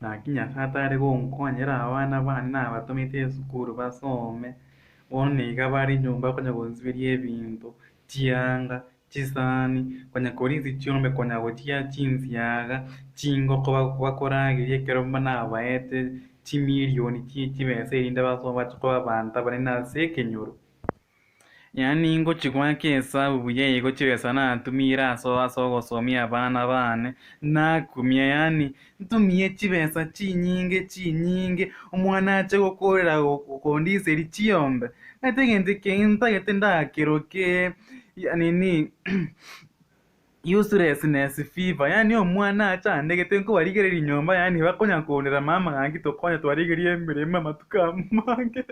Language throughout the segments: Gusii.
Naki Nyasae atare gonkonyera abana bane nabatomete esukuru basome, bono niga bare nyomba konya gonsiberia ebinto, chianga, chisani, konya korisia chiombe konya gochia chinsiaga, chingoko bakorageria ekero nabaete chimilioni chie chibesa erinde basome bache koba abanto abanene ase ekenyoro. Yaani ngochia goaka esabu buya igo chibesa natumire ase ase ogosomia abana bane, nakumia yaani ntumie chibesa chinyinge chinyinge, omwana ache gokorera kondiseria chiombe, omanyete egento eke ntagete ndakeroke nini. Uselessness fever, yaani omwana achandegete nkobarigereria nyomba yaani bakonya kondera mama gaki tokonye twarigerie emeremo amatuko amange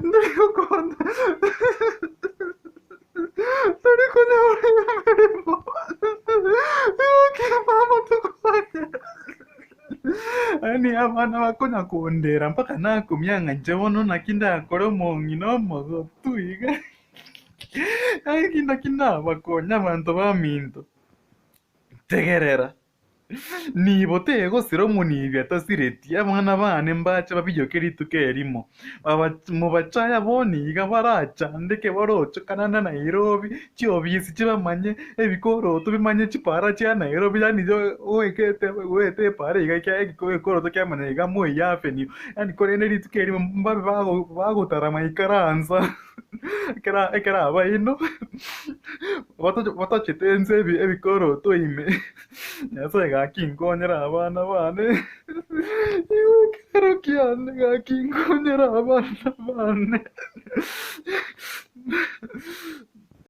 ntari gokonda ntari konyora emeremo gaki mama tokonye yaani abana bakonya kondera mpaka nakumia ng'a inche bono naki ndakore omong'ina omogotu iga. Naki naki nabakonya abanto baminto? Tegerera, nibo tegosira omonibi atasireti, abana baane mbache babiyoke rituko erimo, mobachaye bono iga barachandeke barochokana na Nairobi, chiobisi chibamanye, ebikoroto bimanye chipara chia Nairobi yaani goetete goeta epara iga egekoroto kiamanya iga Moi Avenue, yaani korende rituko erimo mbabe bagotarama ikaransa. Ekero ekero abaino batochete ense ebikoroto ime, Nyasae gaki nkonyere abana bane, igo ekero kiane gaki nkonyere abana bane.